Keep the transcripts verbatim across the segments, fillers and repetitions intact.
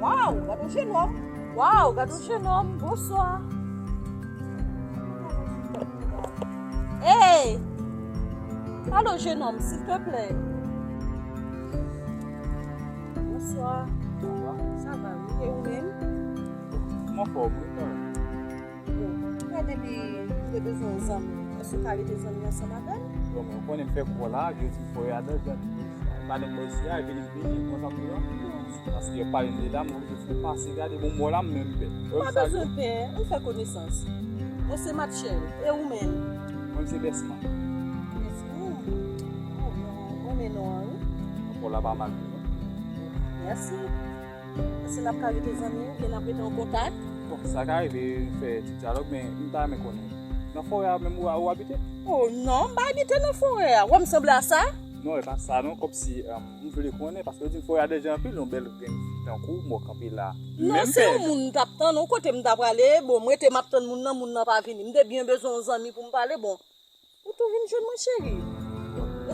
Waw, gade yon jenòm. Waw, gade yon jenòm. Bonswa. Hey! Alo, jenòm, silteplè. Bonswa. Sa va? Sa va, wi. E ou menm? M anfòm, wi, kanmenm. Bon, mwen depi m te bezwen yon zanmi, èske w ka rete zanmi ansanm avè m? Bon, men ou konnen m fè kou la, yo di m fò y adan jan. Madanm mwen isi a, epi li vini, konsa m di non. Paske yo pale m de dam, mwen oblije fè pase gade, bon, mwen la m menm pè. Ou pa bezwen pè, nou fè konesans. Mwen se Matchèl, e ou menm? Mwen se Bèsman. Bèsman? Oh, non, mwen renmen non an, wi. Rapò la pa mal, non? Mèsi. Èske n ap ka rete zanmi oubyen n ap rete an kontak? Bon, sa ka rive n fè ti dyalòg, men m ta renmen konnen. Nan forè a menm ou, ou abite? Oh non, m pa abite nan forè a. Ou wè m sanble a sa? Non, e pa sa non, kòmsi, um, m vle konnen, paske yo di m forè a danje anpil, yon bèl grenn fi tankou w, mwen kanpe la. Non, se yon moun m t ap tann, yon kote m ta prale, bon, m rete m ap tann moun nan, moun nan pa vini. M te byen bezwen yon zanmi pou m pale, bon. Ou tou vin jwenn mwen, cheri?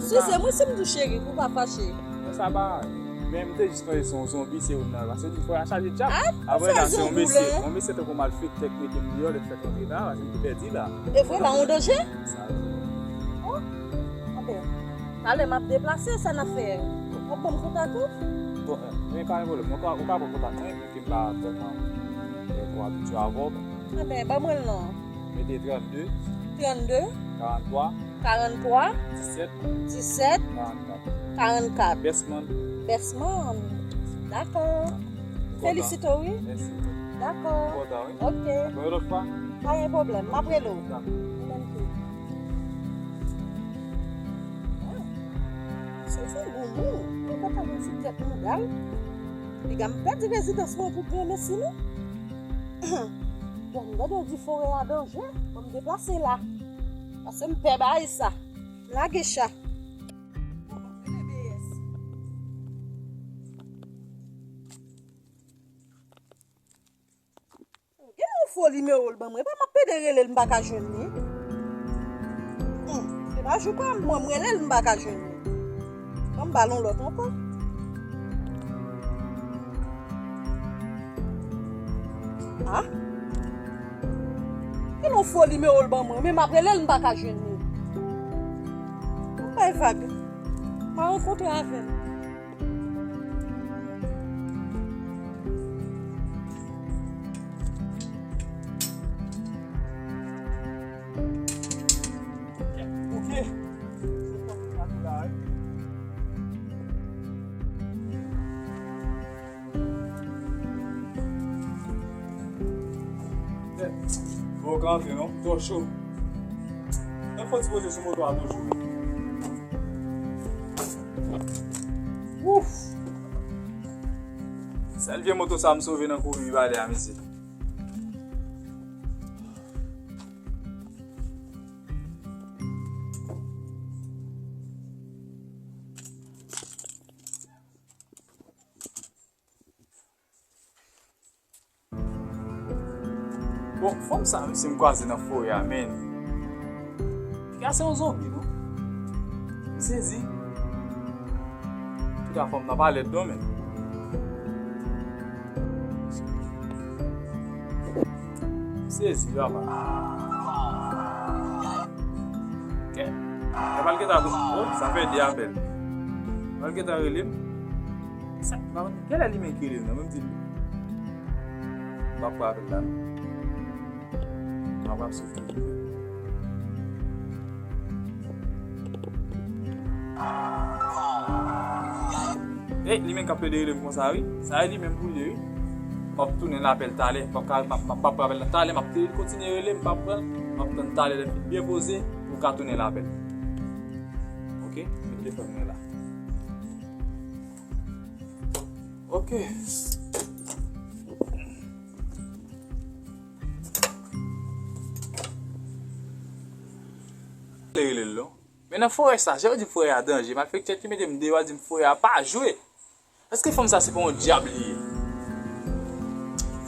Eskize mwen si m di w cheri, pou w pa fache. Men sa pa, men m te jis panse se yon zonbi, se youn nan, paske di fò a chaje djab. Apre sa, se yon mesye, yon mesye tankou malfektè k mete m deyò, lè fèt rantre la, paske m te pèdi la. E vre, la yon danje? Sa. Oh, anben, talè m ap deplase, sa n ap fè? W ap ban m kontak ou? Bon, men pa gen pwoblèm, ou ka, ou ka pran kontak mwen, epi ke m pa vrèman, eh, twò abitye avè w, men. Anben, ban mwen l non. Mete trannde. Trannde. Karantwa. Karantwa. Disèt. Disèt. Karannkat. Karannkat. Bèsman. Bèsman. Dakò. Kontan. Felisite w, wi. Mèsi. Dakò. Kontan, wi. Ok. Apre yon lòt fwa. Pa gen pwoblèm. M ap rele w. Dakò. Ou menm tou. Ah. Se, se bon moun. Mwen pa ta yon ti tèt mouda. Piga m pèdi rezidans mwen pou byen mesi nou. Bon, m tande w di forè a danje, bon, m deplase la. Paske m pè bagay sa. M lage cha. Gen yon fo nimewo l ban mwen. Epa m ap pede rele l, m pa ka jwenn li. Hmm, se pa jou pa m, mwen, m rele l, m pa ka jwenn li. Ban m ba l yon lòt ankò. Ah? Gen yon fo nimewo l ban mwen, men m ap rele l, m pa ka jwenn li. Yon bay vag. M a rankontre avè l. Ok. Bon, ou ka antre non, twò cho. Mwen fò ti poze sou moto a toujou. Ouf! Sèl vye moto sa m sove nan kouri balè a, mesye. Bon, fanm sa, misye m kwaze nan forè a, men. Piga se yon zonbi, non? M sezi. Antouka, fanm nan pa lèd, non, men. M sezi, papa. Kè. Mwen pral gentan, oh, sa fè de apèl. Mwen pral gentan rele m. Sa, pa konn, kilè li menm ki rele m nan, menm di m. M ap pran apèl la, non. M ap ap sou. Ey, li menm k ap plede rele m konsa, wi. Sa e li menm pou li ye, wi. M ap tounen l apèl talè. M ap ka, m ap, m ap, m ap pran apèl la talè. M ap te kontinye rele, m p ap pran l. M ap tann talè lè m fin byen poze pou m ka tounen l apèl. Ok? Mete telefòn mwen la. Ok. Rele l non. Men nan forè sa, jan yo di forè a danje, malfektè ki mete m deyò a di m forè a pa jwe. Èske fanm sa se pa yon dyab li ye?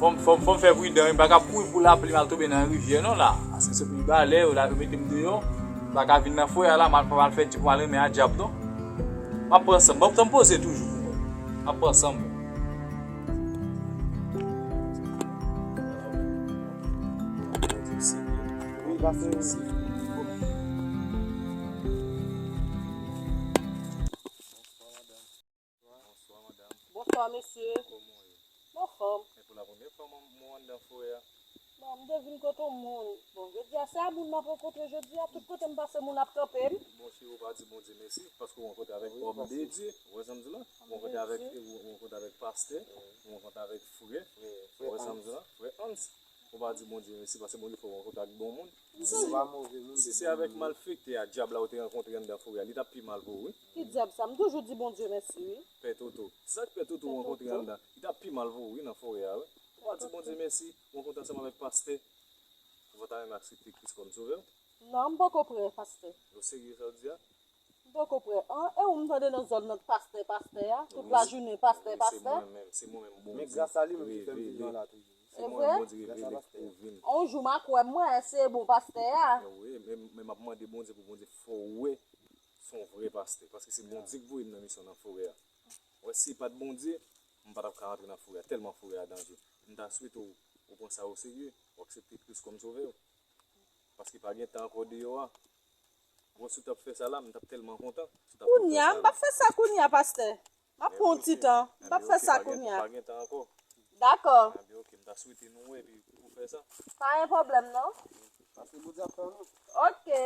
Fò m, fò m, fò m fè pridan, wi, m pa ka kouri pou lapli m al tonbe nan rivyè non la. Paske se pou m balè, yo la, yo mete m deyò. M pa ka vin nan forè a la, m al, m al fè ti pou m al renmen a dyab non. M ap pran san m, ban m tan m poze toujou pou mwen. M ap pran san m. Bonswa, mesye. M anfòm. Bon, m te vin kote yon moun. Bon, jodi a, se a moun m ap rankontre jodi a. Tout kote m pase, moun ap kanpe m. Bon, cheri, ou pa di Bondye mèsi, paske ou rankontre avèk òm de Dye. Ou wè sa m di la? Ou rankontre avèk, ou, ou rankontre avèk pastè, ou rankontre avèk frè. Ou wè sa m di la? Frè Hans. Ou pa di Bondye mèsi, paske Bondye fè ou rankontre ak bon moun. Si, si se avèk malfektè a, dyab la ou te rankontre anndan forè a, li t ap pi mal pou ou, wi. Ki dyab sa? M toujou di Bondye mèsi, wi. Pè Toto. Sa k Pè Toto ou rankontre anndan, li t ap pi mal pou ou, wi, nan forè a, wi. Ou pa di Bondye mèsi, ou rankontre ansanm avèk pastè. Ou pa ta renmen aksepte Kris kòm sovè w? Non, m poko prè, pastè. Ou serye sa w di a? M poko prè. An, e ou m tande nan zòn nan pastè, pastè a? Tout lajounen, pastè, pastè. Se mwen menm, se mwen menm Bondye revele. Se mwen menm Bondye revele pou ou vin. On jou m a kwè mwen, se bon pastè a. Wi, men, men m ap mande Bondye pou Bondye fè w wè se yon vrè pastè. Paske se Bondye ki voye m nan misyon nan forè a. Wè, si pa t Bondye, m pa t ap ka rantre nan forè a, tèlman forè a danje. M ta swete w, ou pran sa oserye, ou aksepte Kris kòm sovè w. Paske pa gen tan ankò deyò a. Bon, si w t ap fè sa la, m t ap tèlman kontan. Si w t ap Kounye a, m p ap fè sa kounye a, pastè. M ap pran yon ti tan. M p ap fè sa kounye a. Pa gen tan ankò. Dakò. Ebyen, oke, m ta swete nou wè epi pou fè sa. Pa gen pwoblèm, non. Paske Bondye ap tann nou. Oke.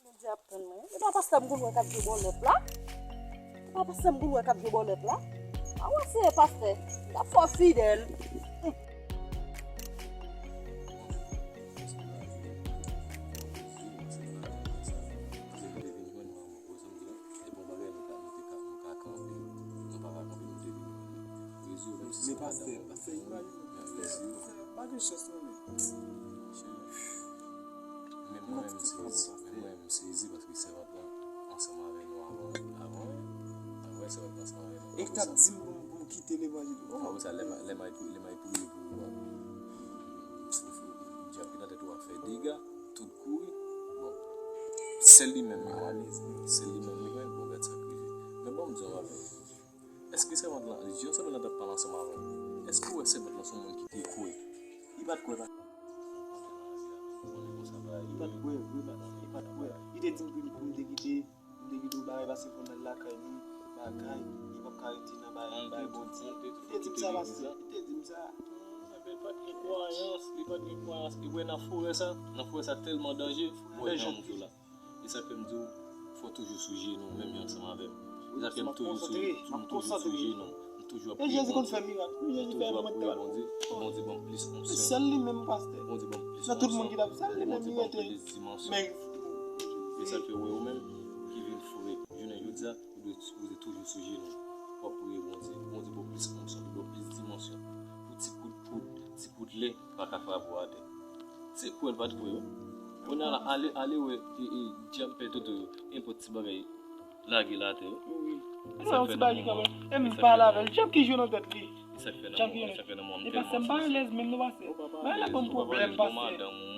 Bondye ap tann mwen. E pa pastè m konn wè k ap jwe bòlèt la? E pa pastè m konn wè k ap jwe bòlèt la? A wè se pastè. L ap fò fidèl. Men pastè, pastè Ibrahim, pastè, pa gen chans non men. Men mwen menm m sezi, men mwen menm m sezi paske sèvant lan ansanm avè nou avan, avan, avan sèvant lan ansanm avè nou. E k t ap di m pou m, pou m kite levanjil. Apre sa, lè m, lè m al pri-, lè m al priye pou ou a, dyab ki nan tèt ou a fè dega, tout kouri. Bon, sèl li menm li wè, sèl li menm li wè, bon, gad sa k rive. Men bon, m di yon bagay. Èske sèvant lan, jan sèvant lan t ap pale ansanm avè w, èske w wè sèvant lan se yon moun ki te kwè? Li pa t kwè, pa. Li pa t kwè, vre, pa, li pa t kwè. Li te di m pou, pou m te kite, m te kite w bagay, pase fò n al lakay nou, bagay, li p ap ka rete nan bagay, bagay Bondye. Li te di m sa, pastè, li te di m sa. Li pa t gen kwayans, li pa t gen kwayans. Li wè nan forè sa, nan forè sa tèlman danje, wè jan moun la. E sa k fè m di w, fò w toujou sou jenou w, menm jan ansanm avè m. E sa k fè m toujou sou, m toujou sou jenou m. M toujou ap priye Bondye. M toujou ap priye Bondye. Bondye ban m plis onksyon. Sèl li menm, pastè. Bondye ban m plis onksyon. Nan tout moun ki t ap sèl li menm, li rete. Bondye ban m plis dimansyon. E sa k fè w wè ou menm ki vin fou jounen jodi a, ou dwe, ou dwe toujou sou jenou w. W ap priye Bondye. Bondye ban w plis onksyon, pou ban w plis dimansyon. Pou ti kout poud, ti kout lè, pa ka frape w atè. Se kwè l pa t kwè yo. Kounye a la, ale, ale wè, e, e, djab pè Toto yo, enpòt ti bagay, lage l atè yo. Wi. E sa yon ti bagay kanmenm. E m pale avè l. Djab ki jwe nan tèt li. Djab ki jwe nan tèt li. E pastè, m pa alèz menm non, pastè. Bagay la ban m pwoblèm, pastè.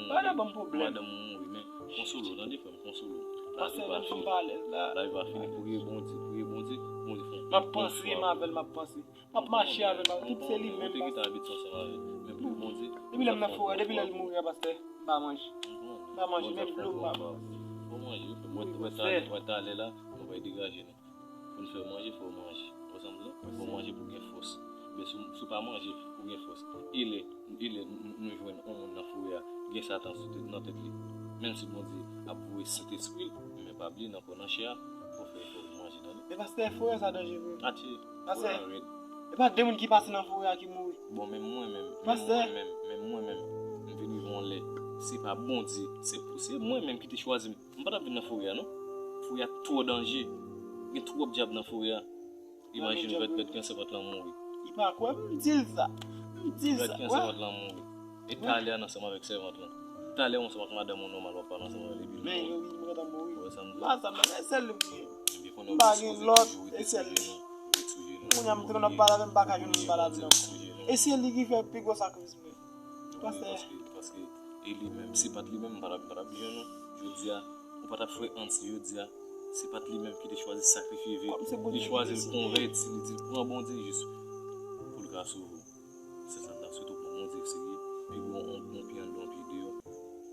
Bagay la ban m pwoblèm. Madanm ou mouri, men konsole w, tande frè m, konsole w. Pastè, menm si m pa alèz la. Lavi pa fini, priye Bondye, priye Bondye, Bondye fè yon. M ap panse, m avè l, m ap panse. M ap mache avè l, m ap, tout se li menm, pastè. Depi lè m nan forè, depi lè l mouri a, pastè, m pa manje. M pa manje, menm dlo m pa bwè. Fò manje, wi, frè m. Wè, wè talè, wè talè la, nou pral degaje nou. Pou n fè manje, fò w manje. Ou konprann? Fò w manje pou w gen fòs. Men si w, si w pa manje, pou w gen fòs. E lè, e lè nou, nou jwenn yon moun nan forè a, gen Satan sou tèt, nan tèt li. Menm si Bondye ap voye Sentespri l, men pa bliye nan kò, nan chè a, fò w fè efò pou w manje, tande. E pastè, forè sa danje vre. Atye. Pastè, e pa de moun ki pase nan forè a ki mouri? Bon, men mwen menm, men mwen menm, men mwen menm, m vin rive yon lè, se pa Bondye, se, se mwen menm ki te chwazi m. M pa t ap vin nan forè a, non. Forè a twò danje. Gen twòp djab nan forè a. Imajine w, gad, gad jan sèvant lan mouri. Li pa kwè m, m di l sa. M di l sa. Gad jan sèvant lan mouri. E talè a ansanm avèk sèvant lan. Talè ou ansanm ak madanm ou nòmal, w ap pale ansanm avè l epi l mouri. Men yo vin pran tan mouri. Ou wè sa m di w? Pa sa m, e sèl li m gen. M pa gen lòt, e sèl li. Kounye a m te konn ap pale avè l, m pa ka jwenn moun pale avè l ankò. E se li ki fè pi gwo sakrifis mwen. Pastè. Paske, paske e li menm, si pa t li menm, m pa t ap, m pa t ap jwenn ou. Jodi a, ou pa t ap frè Hans jodi a. Si pa t li menm ki te chwazi sakrifye vi l, li chwazi l konvèti, li di l pran Bondye jis pou l ka sove w. Se sa m ta swete w pran Bondye serye. Pi gwo yon, yon pye anndan, yon pye deyò.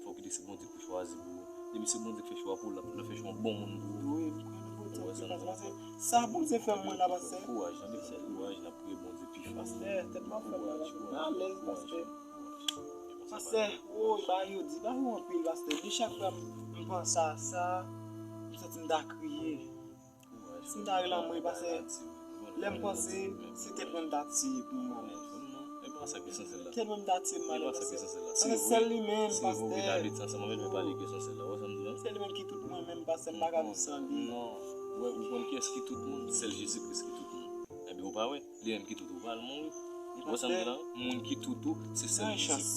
Fò w kite Se Bondye ki chwazi pou ou. Depi se Bondye ki fè chwa pou ou, l ap, l ap fè chwa yon bon moun pou ou. Wi, m kwè nan Bondye anpil, pastè. Sa Bondye fè mwen la, pastè. Kouraj, tande frè, kouraj, n ap priye Bondye pi fò. Pastè, tèt m ap fè m mal, m alèz, pastè. Pastè, woy, bagay yo di, bagay yo anpil, pastè. Depi chak fwa m, m panse a sa, m santi m ta kriye. Si m ta rele anmwe, pastè, lè m panse, se tèt mwen m ta tiye pou m alèz. Tèt mwen m ta tiye m alèz, pastè. Pastè, sèl li menm, pastè. Sèl li menm ki tout mwen menm, pastè, m pa ka viv san li. Ou konn kiyès ki tout moun? Sèl Jezi Kris ki tout moun. Ebyen, ou pa wè? Li menm ki tout ou, pa al mouri. Ou wè sa m di la? Moun ki tout ou, se sèl Jezi Kris.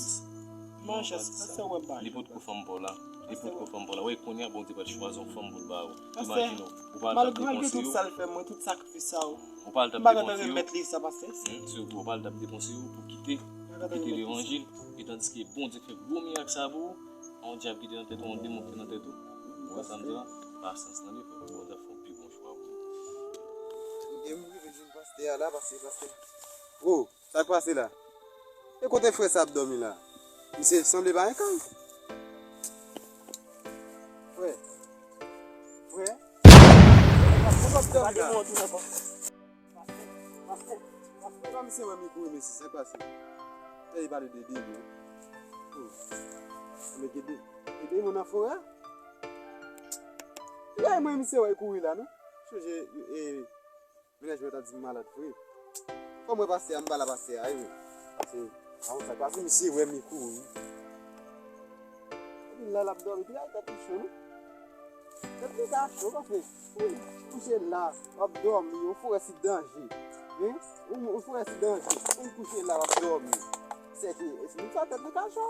Li potko fanm pa w la. Li potko fanm pa w la. Wè, kounye a Bondye pral chwazi yon fanm pou l ba ou. Imajine w. Ou pa al t ap depanse yo. Ou pa al t ap depanse yo. Ou pa al t ap depanse yo pou kite, pou kite levanjil. E tandiske Bondye fè gwo mirak sa pou ou, yon dyab ki te nan tèt ou, yon demon ki te nan tèt ou. Ou wè sa m di la? Pasyans, tande, frè. Bondye ap fè yon pi bon chwa pou ou. Ebyen, m rive jwenn pastè a la, pastè, pastè. Oh, sa k pase la? E kote frè sa ap dòmi la? Misye sanble pa gen kay. Frè. Frè. Kote w ap dòmi la? Pastè, pastè, pastè, non, misye wè m li kouri, mesye, sa k pase? Sa li pale de demon. Oh. Men gen de, gen demon nan forè a? Lè mwen misye wè kouri la, non? Chonje, e, mennaj mwen ta di m malad vre. Fò m wè pastè a, m pale a pastè a, wi. Paske, a konsa, paske misye wè m li kouri. Epi la, l ap dòmi, epi la, tèt li cho, non? Tèt li ka cho, paske, wi, kouche la, w ap dòmi, yon forè si danje. Hein? Yon, yon forè si danje. Moun kouche la, w ap dòmi. Sèke, moun sa tèt li ka cho.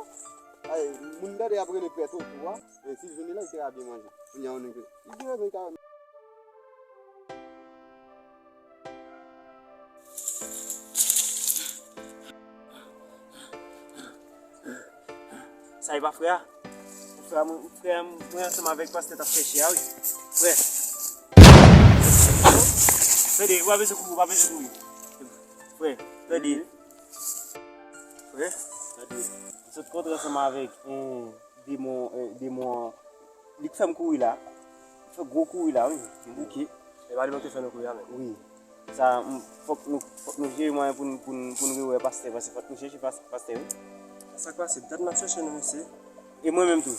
Ay, moun tande y ap rele pè Toto a. Men si l vini la, li te ka byen manje. Kounye a, ou nèg, li gen rezon, li ka. Sa e pa frè a? Frè a, mwen, frè a, mwen ansanm avèk pastè t ap chèche a, wi. Frè. Tande, ou pa bezwen kouri, ou pa bezwen kouri. Frè, tande. Frè, tande. M sot kontre ansanm avèk, hmm, demon, eh, demon an, li k fè m kouri la. Li fè gwo kouri la, wi. Ok. E pa li menm ki fè nou kouri a menm? Wi. Sa, m, fòk nou, fòk nou jere mwayen pou n, pou n, pou n rewè pastè, paske fòk nou chèche pas-, pastè, wi. Sa k pase? Dat n ap chèche nou, mesye. E mwen menm tou.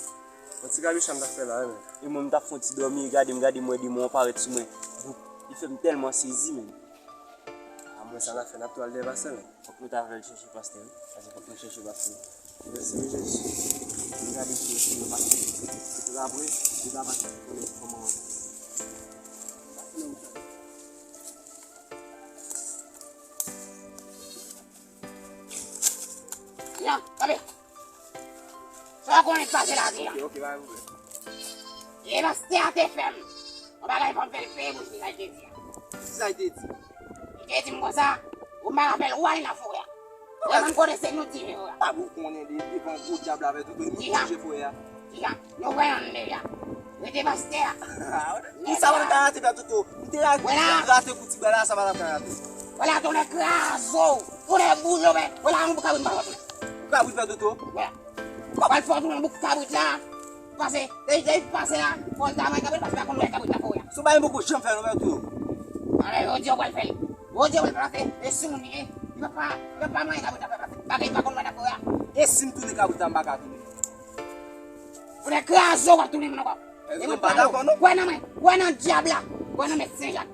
Yon ti kabicha m t ap fè la, wi, men. E mwen, m t ap fè yon ti dòmi, gade m, gade m wè demon an parèt sou mwen. Bout. Li fè m tèlman sezi, men. A, mwen, sa n ap fè, n ap tou al dèyè pastè, men. Fòk nou ta fè l chèche pastè, wi. Paske fòk nou chèche pastè. Mèsi, wi, Jezi. Mwen gade si yo sinon pastè. Epi apre, nou ta pase pou konnen kòman. Yan, kanpe. Sa w konnen k pase la, di a. Ok, ok, pa gen pwoblèm. E pastè a te fè m yon bagay, fò m fè l peye pou sa l te di a. Sa l te di? Li te di m konsa, ou pa rapèl ou ale nan forè a. Lè menm kote se nou tire yo la. A, ou konnen de, devan gwo dyab la avè tout, nou tire forè a. Kijan? Nou pran yon deja. Rete pastè a. Pou sa pa t ap ka rate, frè Toto. M te rate kou ti bwa la, sa pa t ap ka rate. Vwala, tonnè kraze w. Tonnè boule w, men. Vwala, yon bouk kabrit m pral fè w tounen. Bouk kabrit, frè Toto? Vwala. M pral fè w tounen bouk kabrit la. Pase, depi, depi pase la, fò l ta manyen kabrit, paske pa konn wè kabrit nan forè a. Se yon bagay m poko janm fè non, frè Toto. Anben, jodi a w pral fè l. Jodi a w pral fè l, e si moun li ye, li pa, li pa manyen kabrit nan forè a, paske bagay li pa konn wè nan forè a. E si m tounen kabrit la, m pa ka tounen. Tonnè kraze w, w ap tounen moun ankò. Epi m pa dakò, non. Kwè nan mwen, kwè nan dyab la, kwè nan Mèt Sen Jak.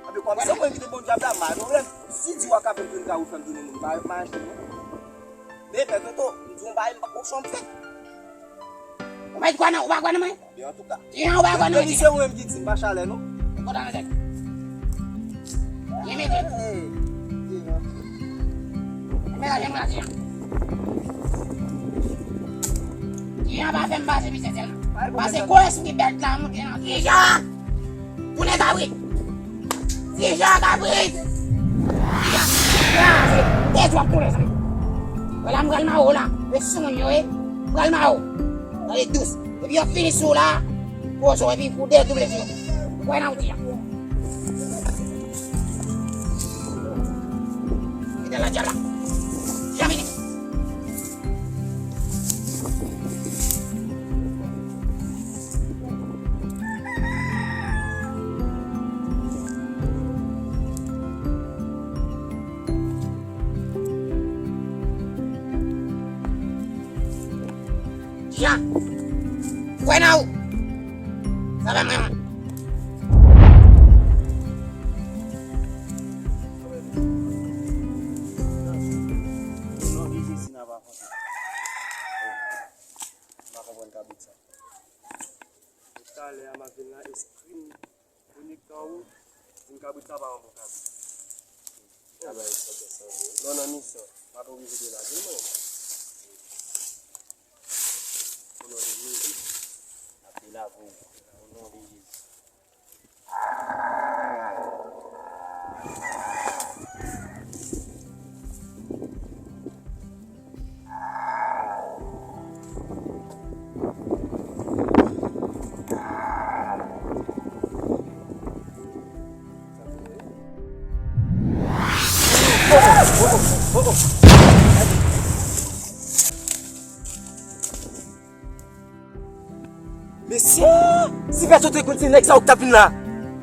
Anpi kòm se mwen ki te bon dyab la, m pa gen pwoblèm. Si di w a ka fè m tounen kabrit, fè m tounen moun, m pa, m pa achte non. Men, frè Toto, m di w yon bagay, m pa kochon m fè. Ou mèt kwè nan, ou pa kwè nan mwen? Ebyen, antouka. Kijan ou pa kwè nan mwen? Yo di se ou menm ki di m pa chalè, non. Kontan nan tèt. Byen mete. Hey, hey, hey. Men la, jan nou la, Kijan. Kijan pa fè m pase misye sèlman. Pase gwo espri bèt la monte nan Kijan. Tounen kabrit. Kijan kabrit. Kijan. Kraze. Tèt w ap tounen sa. Vwala m pral mare w la. E sou moun yo ye. M pral mare w. Tande dous. Epi yo fini sou w la. Poze w epi pou de double sou yo. Kwè nan ou di a. Kite la dyab la. Janm vini. Jan! Kwè nan ou! Sa fè mwen. O non de Jezi, n ap avanse. M pa konprann kabrit sa. Talè a m ap vin la, espri m konekte an ou, di m kabrit sa pa yon bon kabrit. Sa bay sa bèt sa vre. Lè w nan misyon, w pa t oblije delage l non. O non de Jezi. N ap delage w. O non de Jezi. Mesye, si Pè Toto te konn se nèg sa yo k t ap vin la,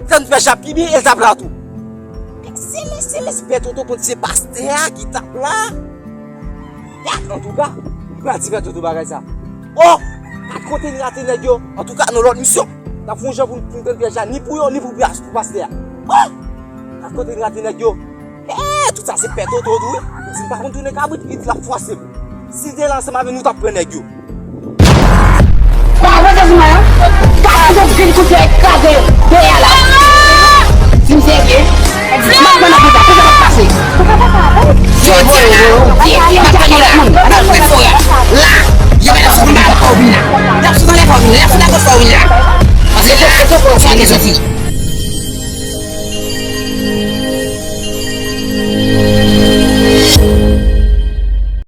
tann Pè Jap pi byen, e l t ap la tou. Mesye, mesye, mesye, Pè Toto konn se pastè a ki t ap la. Ya, antouka, m pral di Pè Toto bagay sa. O! Gad kote n rate nèg yo. Antouka, nan lòt misyon, n ap fè yon jan pou n, pou n tann Pè Jap, ni pou yo, ni pou, pou pastè a. O! Gad kote n rate nèg yo. Eeh, tout sa se Pè Toto tou wi. Li di m pa konn tounen kabrit, li di l ap fwase m. Si l te la ansanm avè nou, nou t ap pran nèg yo. Pa avanse sou mwen, non. Gad kote grenn kout yo kraze dèyè la. Si m serye, m ap pran nan konsa, konsa p ap pase. Jodi a, vye vye m ap tann yo la. Nan fè fò a. La, yo mèt ap sou konba fò w vin la. N ap sou konba fò w vin la. N ap sou konba fò w vin la. Paske la, fò w sòti.